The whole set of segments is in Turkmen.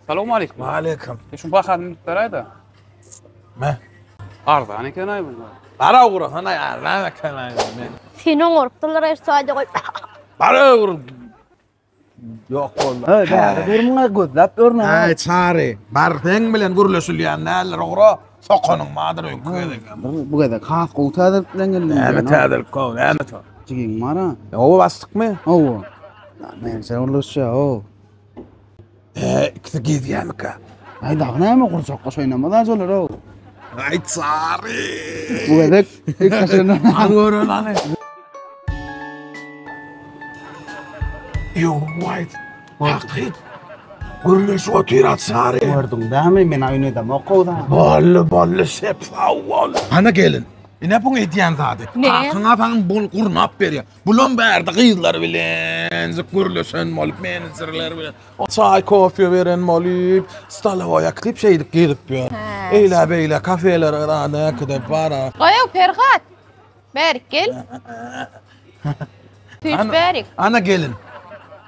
Salowmaleýkim. Waleýkim. E, şu bahasyny bilip beräý-de. Me. Arzan eken-aý bunlar. Bara ugrasana arzan eken-aý men. Seni oňarypdyrlar her taýda goýup. Bara ugur. Ýok boldy. Hey, bäri dur muňa gözläp ýörün. Äý, Çary, bar seň bilen gürleşilýän däldir ugra. Sokanyň bardyr öňki gezek. Bu gezek has gowy täzelik bilen geldim. Näme täzelik gowy, näme to? Jigiň bar-a. Oba basdykmy? Hawa. Men sen gürleşýär, o. He, ikisi gezýärmikä? Aý dagy näme gurjakga oýnamaz ajalar o. Aý Çary. Bu gezek ilk haçan. Al gören hany. Ýowaý. Hakyt. Gürleşip otyr Çary. Gördüň dämi men oýun edemok gowda. Bolly bolly şep sag bol. Hana gelin. Ine buň edýän zady. Kakyňa saň bul gurnap berýär. Bulam bärde gyzlar bilen gürleşen bolup, menejerler bilen. Çaý, kofe beren bolup, stolowoý äkidip şeýdip gezip ýör. Eýle beýle kafelere zada äkidip bara. Goýaw Perhat. Bärik gel. Süýt bärik. Ana gelin.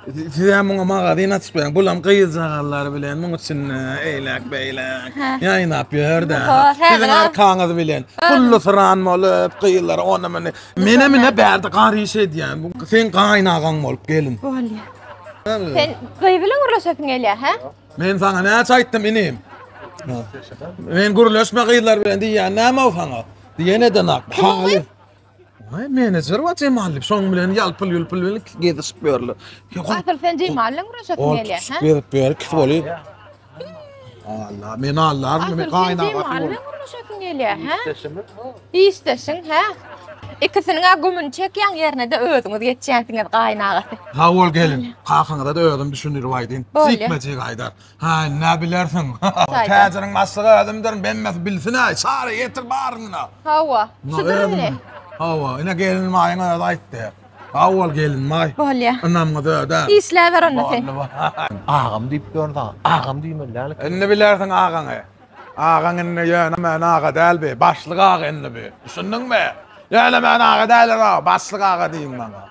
Size muňa magazin açyp beriň. Bulam gyzjagazlar bilen muň içinde eýläk beýläk ýaýnap ýör-de. Siziň arkaňyz bilen pully syran bolup gyzlar ony muny. Menem ine bärde garyş edýän. Seň gaýynagaň bolup gelin. Bolýar. Sen gyz bilen gürleşesiň gelýär, hä? Men saňa näçe aýtdym inim? Men gürleşme gyzlar bilen diýýän näme o saňa? Diýen edenak. Kim o gyz? Aý, menejer bar Jemal diýip, şoň bilen ýalpyl-ýulpyl bilen gezişip ýörler. Asyl sen Jemal bilen gürleşesiň Gol gelýär, tutuşyp hä? gezip ýör, ikisi bolýar. Allah, men allarmy, men Asyl sen gaýynagasy Jemal bolup. bilen gürleşesiň gelýär, hä? Işdeşiň, hä? Ikisiniň-ä gümüni çekýäň, ýerine-de özüňiz geçýänsiňiz gaýynagasy. Sag bol gelin. Kakaňyza-da özüm düşündirip aýdyn. Bolýar. Jikme-jik aýdar. Hä, nä bilersiň. Aýdar. Täjiriň başlygy özümdirin, hemmesi bilsin-aý. Çary getir baryny. Hawa, şudur indi. Hawa, ine gelinmaýyň özi aýtdy. Sag bol gelinmaý. Bolýa. Ynamyňyzy ödä. Işläber onda sen. Agam diýip ýörün saňa. Agam diýmeli däl eken. Indi bilersiň agaňy. Agaň indi ýöne-möne aga däl bi, başlyk aga indi bi. Düşündiňmi? Ýöne-möne aga däl aga, başlyk aga diýiň maňa.